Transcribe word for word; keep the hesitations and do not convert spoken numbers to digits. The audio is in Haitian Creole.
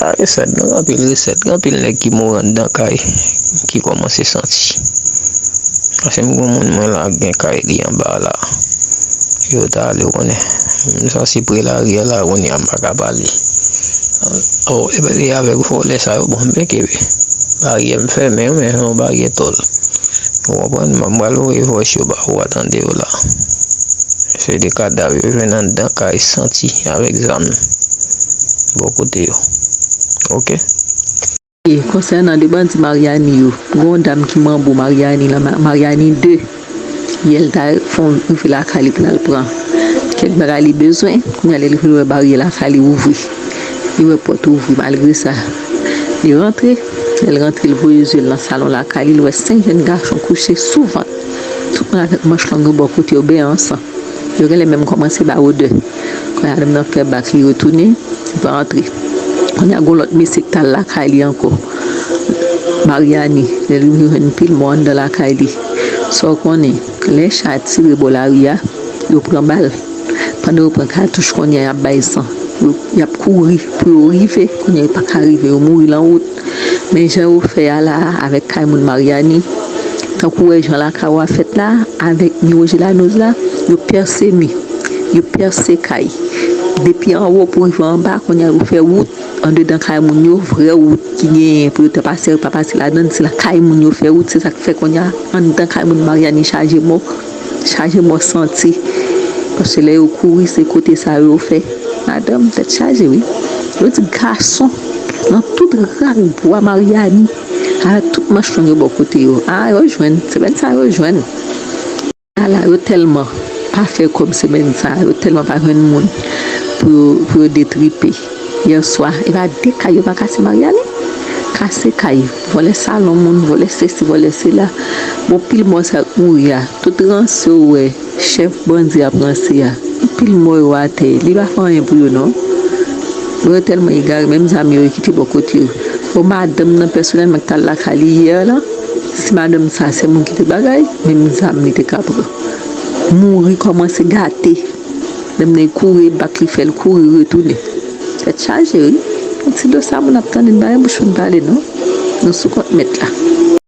A resèt, gen anpil resèt, gen anpil nèg ki mouri anndan kay, ki kòmanse santi. Paske m gen moun mwen la, gen kay li anba la. Yo ta ale, ou konnen. M santi pre lari a la, kounye a m pa ka pale. Oh, e, e avèk vòlè sa yo, bon, m byen kenbe. Baryè m fèmen, men se yon baryè tòl. Ou konprann? M pral voye vòs yo ba ou a tande yo la. Se de kadav yo jwenn anndan kay santi avèk zam bò kote yo. Oke? E konsènan de bandi Maryani yo, gen yon dam ki manbo Maryani la, Ma- Maryani de. Yè l ta fon rive lakay li pou l al pran kèk bagay li bezwen. Kounye a lè l rive, l wè baryè lakay li ouvri. Li wè pòt ouvri, malgre sa, li rantre. Lè l rantre, l voye zye l nan salon lakay li, l wè senk jèn gason kouche sou vant. Tout moun avèk manch long yo bò kote yo, benyen an san. Yo genlè menm kòmanse ba odè. Kounye a, nonm nan fè bak li retounen, li pa antre. Kounye a, gon lòt mesye ki t al lakay li ankò. Maryani, lè l rive jwenn pil mò anndan lakay li. Sa w konnen, lè chay tire bò lari a, yo pran bal. Pandan yo pran katouch, kounye a, y ap bay san. Yo, y ap kouri pou yo rive, kounye a, yo pa ka rive, yo mouri lan wout. Men jan yo fè a la a avèk kay moun Maryani, tankou w wè jan lakay ou a fèt la, avèk mi woje lanoz la, yo pèse mi, yo pèse kay. Depi anwo pou rive anba, kounye a yo fè wout andedan kay moun yo, vrè wout ki genyen pou yo ta pase, yo pa pase ladan, se lakay moun yo fè wout, se sa k fè kounye a anndan kay moun Maryani chaje mò, chaje mò santi. Paske lè yo kouri, se kote sa yo fè. Madanm, tèt chaje, wi. Yo di gason, nan tout rak bwa Maryani, avèk tout manch long yo bò kote yo. A, yo jwenn, semèn sa yo jwenn. Ala, yo tèlman pa fè kòb semèn sa, yo tèlman pa jwenn moun pou yo, pou yo detripe. Yè swa, e pa de kay yo pa kase Maryani. Kase kay, vòlè salon moun, vòlè sesi, vòlè sela. Bon, pil mò sa k mouri a, tout ranse ou wè, chèf bandi ap ranse a. Anpil mò yo atè, li pa fè anyen pou yo non. Bon, yo tèlman egare, menm zam yo, yo kite bò kote yo. Bon, madanm nan pèsonèlman ki t al lakay li yè la, si madanm sa se moun ki te bagay, menm zam li te ka pran. Mouri kòmanse gate. Menm nan kouri, bak li fè l kouri retounen. Tèt chaje, wi. Yon ti do sa moun ap tande, n pa gen bouch pou n pale non. Nou sou kont mèt la.